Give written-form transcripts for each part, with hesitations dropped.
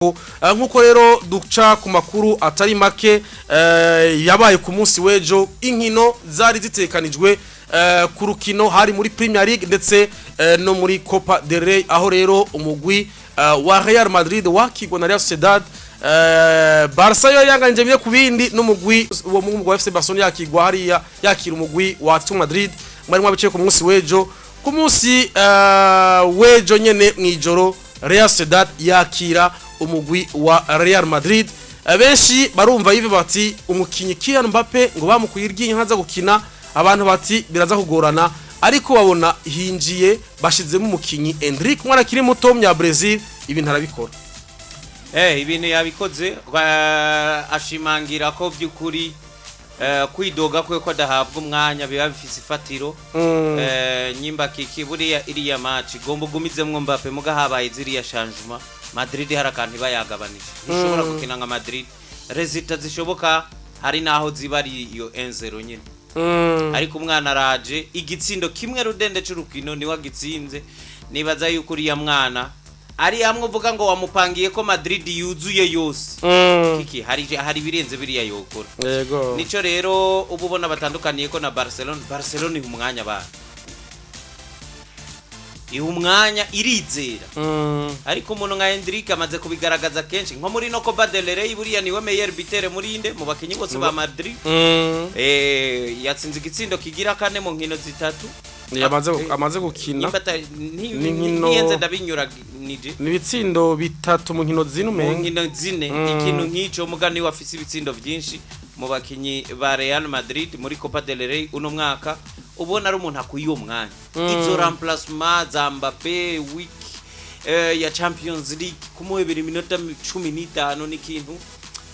Nkuko rero duca ku makuru atari make yabaye ku munsi w'ejo, inkino zari zitekanijwe ku rukino hari muri Premier League ndetse no muri Copa del Rey, aho rero umugwi wa Real Madrid wakigwa na Real Sociedad. Barca yo yanganije bimwe ku bindi n'umugwi uwo mugwi wa FC Barcelona yakigwa hariya, yakira umugwi wa Atletico Madrid. Mwari mwabicaye ku munsi w'ejo. Ku munsi w'ejo nyene mwijoro, Real Sociedad yakira umugwi wa Real Madrid. Benshi barumva yive bati umukinyi Kylian Mbappe ngo bamukuye iryinyo, ntaza gukina. Abantu bati biraza kugorana, ariko babona hinjiye bashizemo umukinyi Endrick, umwana akiri muto w'umunya Brazil, ibintu arabikora. Ibintu yabikoze, ashimangira ko by'ukuri kwidoga kwe ko adahabwa umwanya biba bifise ifatiro. Nyimba kiki buriya iriya match igomba ugumizemwo Mbappe, muga habaye ziriya changement, Madrid hari akantu iba yagabanije, ntishobora gukina nka Madrid. Résultat zishoboka hari naho ziba ari iyo 1-0 nyine, ariko umwana araje, igitsindo kimwe rudende c'urukino niwe agitsinze. Nibaza yuko uriya mwana ari hamwe uvuga ngo wamupangiye ko Madrid yuzuye yose, kiki hari ibirenze biriya yokora. Nico rero uba ubona batandukaniye ko na Barcelona. Barcelona iha umwanya abana, iha umwanya, irizera. Ariko umuntu nka Endrick amaze kubigaragaza kenshi, nko muri no Copa del Rey, buriya niwe meilleur buteur muri inde mu bakinyi bose ba Madrid. Yatsinze igitsindo kigira kane mu nkino zitatu. Yamaze amaze gukina. Nimba Ni nkino- ntiyenze ndabinyuranije. Ni ibitsindo bitatu mu nkino zine mu umenga. nkino zine, ikintu nk'ico. Mugani wafise ibitsindo byinshi mu bakinyi ba Real Madrid muri Copa del Rey uno mwaka. Ubona ari umuntu akwiye uwo mwanya. Izo remplacement za Mbappe week ya Champions League, kumuhebera iminota 15 n'ikintu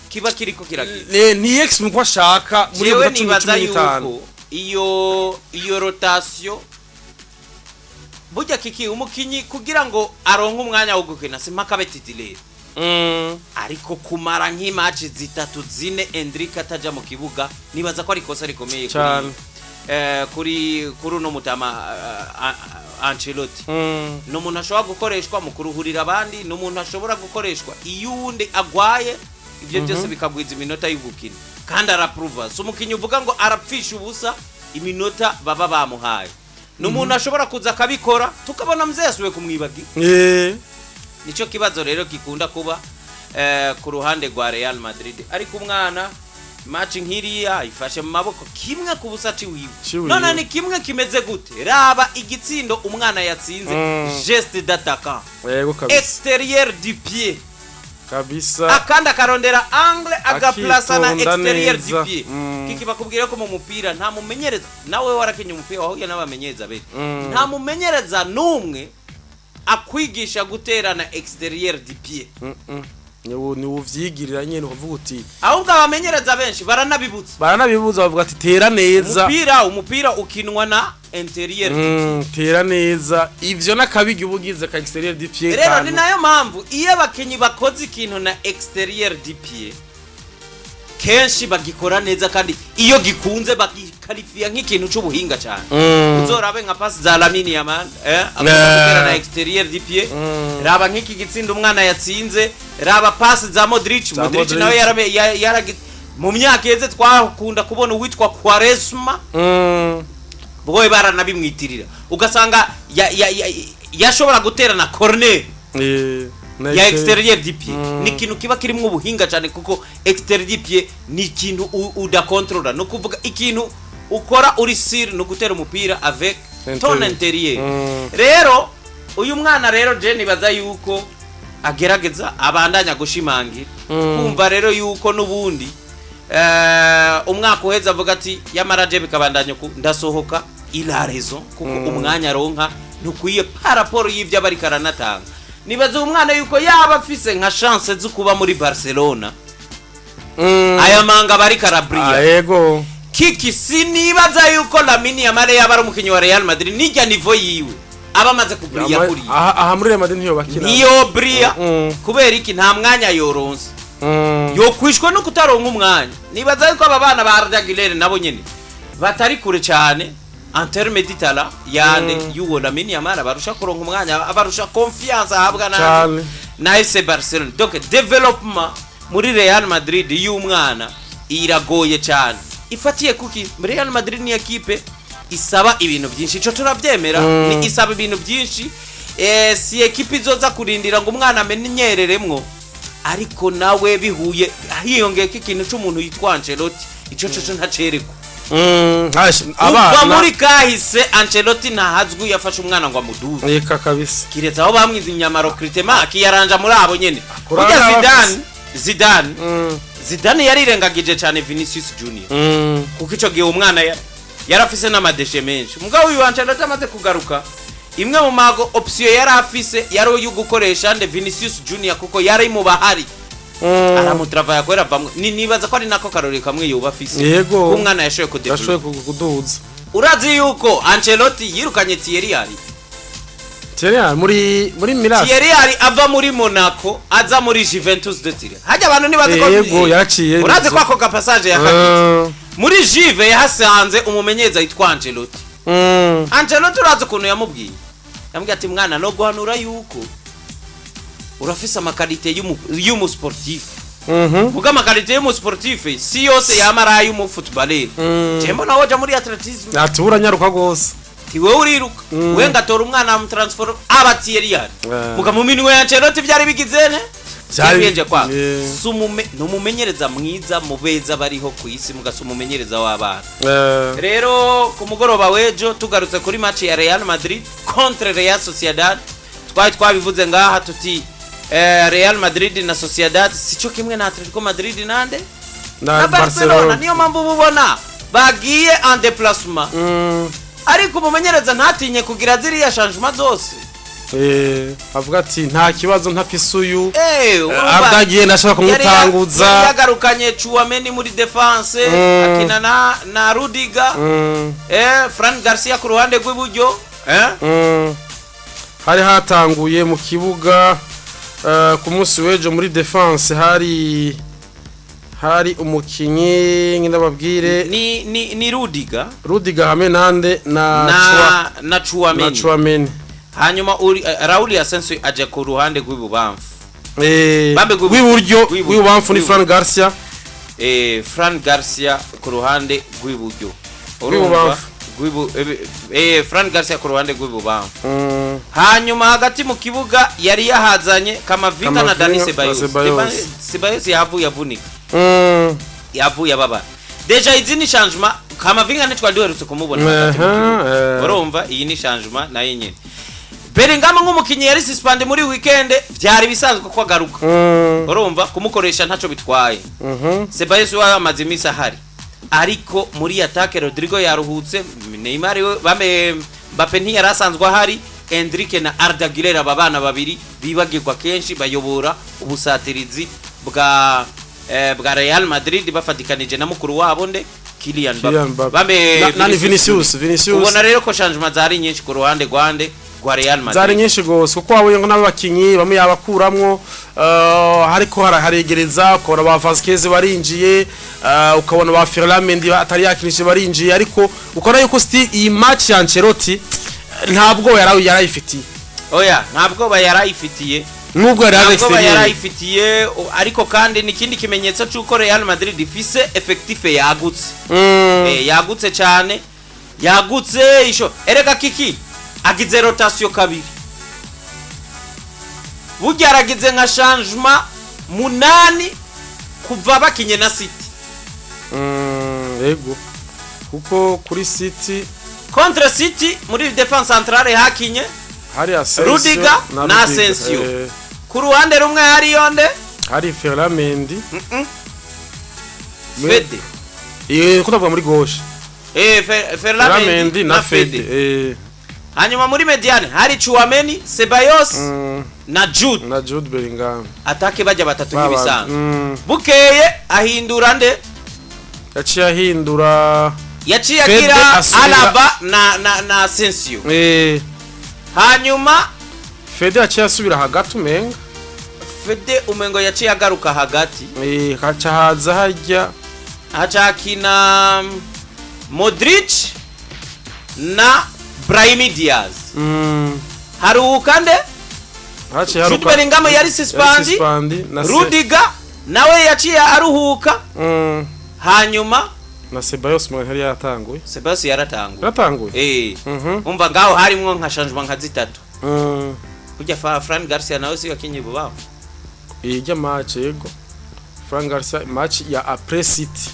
kiba kiriko kiragira. Ni ex mu ko ashaka muri iyo Jewe minota cumi nibaza 15. yuko iyo rotation burya kiki umukinyi kugira ngo aronke umwanya wo gukina si mpaka abe titulaire, ariko kumara nk'i match zitatu, zine Endrick ataja mu kibuga, nibaza ko ari ikosa rikomeye kuri Cane. kuri uno mutama Ancelotti. Ni umuntu ashobora gukoreshwa mu kuruhurira abandi, ni umuntu ashobora gukoreshwa iyo uwundi agwaye, ibyo byose bikagwiza iminota y'ugukina, kandi arapuruva. Si umukinnyi uvuga ngo arapfisha ubusa iminota baba bamuhaye. Ni umuntu ashobora kuza akabikora, tukabona mzee yasubiye kumwibagira. Nicyo kibazo rero gikunda kuba ku ruhande rwa Real Madrid. Ariko umwana match nk'iriya ifashe mu maboko, kimwe ku busa ciwiwe. Ciwiwe. None ni kimwe kimeze gute? Raba igitsindo umwana yatsinze, geste d'attaquant, Yego kabisa. extérieur du pied, akandi akarondera angle, agaplasa na Akitonda extérieur du neza. pied. Kiki bakubwira ko mu mupira nta mumenyereza, nawe warakenye umupira, wahuye n'abamenyereza benshi, nta mumenyereza n'umwe akwigisha guterana extérieur du pied. Ni uvyigirira nyene, ukavuga uti Ahubwo abamenyereza benshi baranabibutsa. Baranabibuza, bavuga ati tera neza. Umupira ukinwa na intérieur du pied. Tera neza, ivyo n'akabigi uba ugize ka extérieur du pied. Rero kantu. ni nayo mpamvu iyo abakinyi bakoze ikintu na extérieur du pied, kenshi bagikora neza, kandi iyo gikunze bagikarifiya nk'ikintu c'ubuhinga cyane. Uzorabe nka pasi za Lamine Yamal, akunda gutera na extérieur du pied. Raba nk'iki gitsinda umwana yatsinze, raba pasi za Modric. Za Modric Modric. nawe mu myaka iheze twakunda kubona uwitwa Quaresma, bwowe baranabimwitirira, ugasanga yashobora gutera na corner Na ya extérieur du pied. Ni ikintu kiba kirimo ubuhinga cyane, kuko extérieur du pied ni ikintu udakontrola. Ni ukuvuga ikintu ukora uri sûr ni ugutera umupira avec ton Intérieur. intérieur. Rero uyu mwana rero je nibaza yuko agerageza abandanya gushimangira, kumva rero yuko n'ubundi umwaka uheze avuga ati yamara je bikabandanya uku ndasohoka. Il a raison, kuko umwanya aronka ntukwiye par rapport y'ivyo aba ariko aranatanga. Nibaza uyu mwana yuko yaba afise nka chance zo kuba muri Barcelona, aya manga aba ariko arabriya. Ah, yego. Kiki sinibaza yuko Lamine Yamal yaba ari umukinnyi wa Real Madrid nijya niveau yiwe aba amaze kubriya kuriya. Aha muri Real Madrid ntiyo bakina. Niyo briya. Kubera iki? Nta mwanya yoronse. Yokwishwe no kutaronka umwanya. Nibaza yuko aba bana ba Arda Güler nabo nyene batari kure cyane en terme de talent yande y'uwo Lamine Yamal, abarusha kuronka umwanya, abarusha confiance ahabwa Cane. nande. Na FC Barcelona. Donc développement muri Real Madrid y'umwana iragoye cyane. Ifatiye kuki? Real Madrid ni ekipe isaba ibintu byinshi, ico turavyemera. Ni isaba ibintu byinshi, si ekipe izoza kurindira ngo umwana amenyereremwo, ariko nawe bihuye hiyongeyeko ikintu c'umuntu yitwa Ancelotti, ico coco ntacerekwa. Kuva Abana muri kahise Ancelotti ntahazwi yafashe umwana ngo amuduze. Reka kabisa. Kiretse aho bamwize inyama recrutement, akiyaranja muri abo nyene. Akora Burya n'abafise. Zidane, Zidane yarirengagije cyane Vinicius Junior, kuko ico gihe umwana yarafise n'ama déchets menshi. Mugabo uyu Ancelotti amaze kugaruka, imwe mu mago option yari afise yari uyu gukoresha nde? Vinicius Junior, kuko yari mu bahari, aramutravailla kubera avamwo. Ni nibaza ko ari nako karori kamwe yoba afise, ko umwana yashoboye Yashoboye kudevelopa. Kuduza. Urazi yuko Ancelotti yirukanye Thierry Henry? Thierry Henry muri Milan. Thierry Henry ava muri Monaco aza muri Juventus de Turin. Hajya abantu nibazi ko Yego, yaraciye. Urazi ko ako gapassage yakagize muri Juve, yahasanze umumenyereza yitwa Ancelotti. Ancelotti urazi ukuntu yamubwiye? Yamubwiye ati: "Mwana, no guhanura yuko urafise ama qualités y'umu sportif, muga ama qualités y'umu sportif si yose yama ari ay'umu footballeur. Je mbona woja muri athlétisme." Ati uranyaruka gose. Ti wewe uriruka, we ngatora umwana amutransform aba Thierry Henry. Muga mu minwe ya Ancelotti vyari bigize ne? Byari kwa sumume ni umumenyereza mwiza mu beza bariho ku isi, mugasa umumenyereza w'abana. Rero ku mugoroba w'ejo, tugarutse kuri match ya Real Madrid contre Real Sociedad, twari twabivuze ngaha tuti Real Madrid na Sociedad sico kimwe na Atletico Madrid nande na Barcelona. Niyo mpamvu uba ubona bagiye en déplacement, ariko umumenyereza ntatinye kugira ziriya changement zose. Avuga ati nta kibazo, ntafise uyu. Urumva, Ardagiye ndashaka kumutanguza. Yari yagarukanye Tchouameni muri défense, akina na Rudiger, Fran Garcia ku ruhande rw'iburyo. Hari hatanguye mu kibuga ku munsi w'ejo muri défense hari umukinyi ngindababwire. Ni Rudiger. Rudiger hamwe nande na na na na Tchouameni. Tchouameni. Hanyuma Raul Asensio aja ku ruhande rw'ibubamfu. Bambe W'iburyo. Rw'iburyo. W'ibubamfu ni Fran Garcia. Fran Garcia ku ruhande rw'iburyo. Rw'ibubamfu. Fran Garcia ku ruhande rw'ibubamfu. Hanyuma hagati mu kibuga yari yahazanye Kamavinga na Kamavinga Dani na Ceballos. Ceballos. Ceballos yahavuye avunika, yavuye ababara. Déjà izi ni changement. Kamavinga ntitwari duherutse kumubona hagati mu kibuga. Urumva iyi ni changement nayo nyene. Bellingham nk'umukinyi yari suspendu muri weekend, vyari bisanzwe ko agaruka. Urumva kumukoresha ntaco bitwaye. Ceballos we amaze iminsi ahari, ariko muri attaque Rodrigo yaruhutse, Neymar we bame Mbappe ntiyari asanzwe ahari. Endrick na Arda Güler, aba bana babiri bibagirwa kenshi, bayobora ubusatirizi bwa Real Madrid bafatikanije na mukuru wabo nde? Kylian Kylian Mbappe. Mbappe. Bambe Nani Vinicius, Vinicius. Ubona rero ko changement zari nyinshi ku ruhande rwande rwa Real Madrid. Zari nyinshi gose, kuko wabonye ngo n'abakinyi bamwe yabakuramwo, hariko haregereza ukabona ba Vasquez barinjiye, ukabona ba Ferland Mendy atari yakinishe barinjiye, ariko ukabona yuko still iyi match ya Ancelotti ntabwo yarayifitiye. Oya, ntabwo bayarayifitiye. Nubwo yari Ntabwo extérieur. Bayarayifitiye, ariko kandi ni ikindi kimenyetso cy'uko Real Madrid ifise effectif yagutse. Yagutse cyane, yagutse isho. Erega kiki agize rotation kabiri, burya aragize nka changement munani kuva bakinye na City. Yego, kuko kuri City Contre City muri défense centrale hakinye hari Asensio Rudiger na Rudiger, Asensio. Ku ruhande rumwe hari yonde? Hari Ferland Mendy. Fede. Ko ndavuga muri gauche. Ferland Ferland Mendy Mendy na na Fede. Fede. Hanyuma muri médiane hari Tchouameni, Ceballos na Jude. Na Jude Bellingham. Attaque bajya batatu nk'ibisanzwe. Bukeye ahindura nde? Yaciye ahindura Yaciye Fede agira Alaba na Asensio. Hanyuma Fede yaciye asubira hagati umenga. Fede umengo yaciye agaruka hagati. Haca haza harya haca hakina Modric na Brahim Diaz. Haruhuka nde? Haciye Jude haruka Bellingham yari suspendu, suspendu na Rudiger nawe yaciye aruhuka. Hanyuma Na Ceballos mu yari yatanguye. Ceballos yaratanguye. Yaratanguye. Umva, ngaho harimwo nka changement nka zitatu. Burya Fran Garcia nawe si yakinye bubaho. Ijya match, yego, Fran Garcia match ya après City.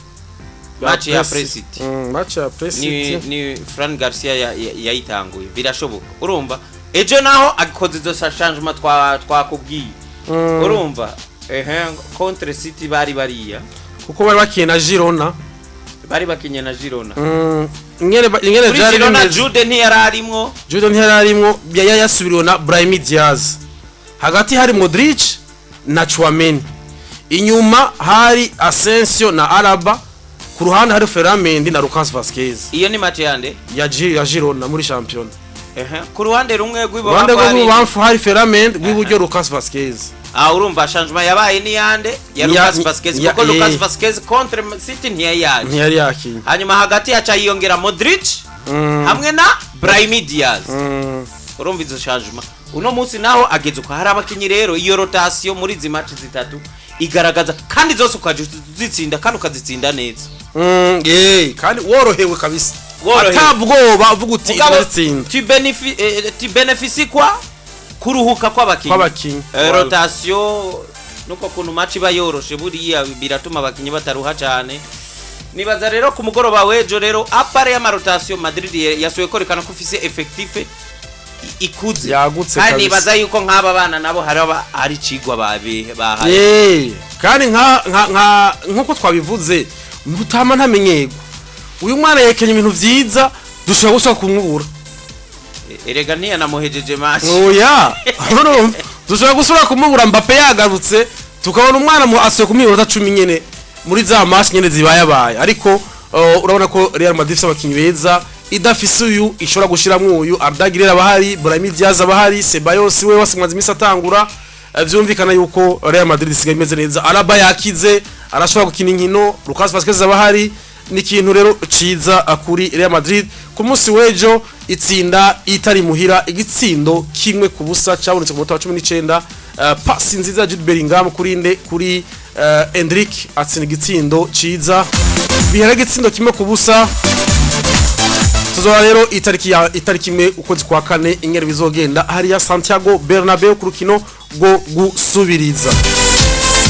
Match ya après City. Match ya après Ni City. Ni Fran Garcia yayitanguye, birashoboka. Urumva, ejo naho akoze izo changement twakubwiye. Urumva, ehe, contre City bari bariya. Kuko bari bakiye na Girona. Bari bakinye na Girona. Ingene Kuri vyari Girona bimeze. Jude ntiyari arimwo. Jude ntiyari arimwo, yasubiriwe na Brahim Diaz. Hagati hari Modric na Tchouameni, inyuma hari Asensio na Alaba, ku ruhande hari Ferland Mendy na Lucas Vazquez. Iyo ni match yande? Ya Girona muri championnat. Ehe, ku ruhande rumwe Ruhande rw'ibubamfu hari rw'ibubamfu hari Ferland Mendy, rw'iburyo Lucas Vazquez. Ah, urumva changement yabaye ni yande? Ya Lucas Vazquez, kuko Lucas Vazquez contre City ntiyayaje. Ntiyari yakinye. Hanyuma hagati haca yiyongera Modric hamwe na Brahim Diaz. Urumva izo changement uno munsi naho ageze uko hari abakinyi. Rero iyo rotation muri izi match zitatu igaragaza, kandi zose ukaja uzitsinda, kandi ukazitsinda neza. Kandi worohewe kabisa. Worohewe. Atabwoba, uvuga uti Mugabo, iratsinda. Tu bénéficies kwa kuruhuka kw'abakinyi. Kw'abakinyi. Rotation nuko kuntu match iba yoroshe, buriya biratuma abakinyi bataruha cyane. Nibaza rero ku mugoroba w'ejo rero, à part y'ama rotation, Madrid yasuye kwerekana ko ifise effectif ikuze. Yagutse kandi kabisa. nibaza yuko nk'aba bana nabo hari ari cigwa bahaye. Kandi nka nka nka nkuko twabivuze, mutama ntamenyerwa. Uyu mwana yekenye ibintu vyiza, dushobora gusa kumubura. Erega ntiyanamuhejeje match. Oya, urumva dushobora gusubira kumubura Mbappe yagarutse, tukabona umwana mu asuye ku minota 10 nyene muri za match nyene zibayabaye. Ariko urabona ko Real Madrid ifise abakinyi beza, idafise uyu ishobora gushiramwo uyu. Arda Güler abahari, Brahim Diaz abahari, Ceballos we wasimaze imisi atangura. Vyumvikana yuko Real Madrid isigaye imeze neza. Alaba yakize, arashobora gukina inkino, Lucas Vazquez abahari. Ni ikintu rero ciza kuri Real Madrid. Ku munsi w'ejo itsinda itari muhira igitsindo 1-0 cyabonetse ku munota wa 19. Pasi nziza ya Jude Bellingham kuri nde? Kuri Endrick, atsinda igitsindo ciza, bihera igitsindo 1-0. Tuzora rero itariki 1 ukwezi kwa kane ingere bizogenda hariya Santiago Bernabeu ku rukino rwo gusubiriza.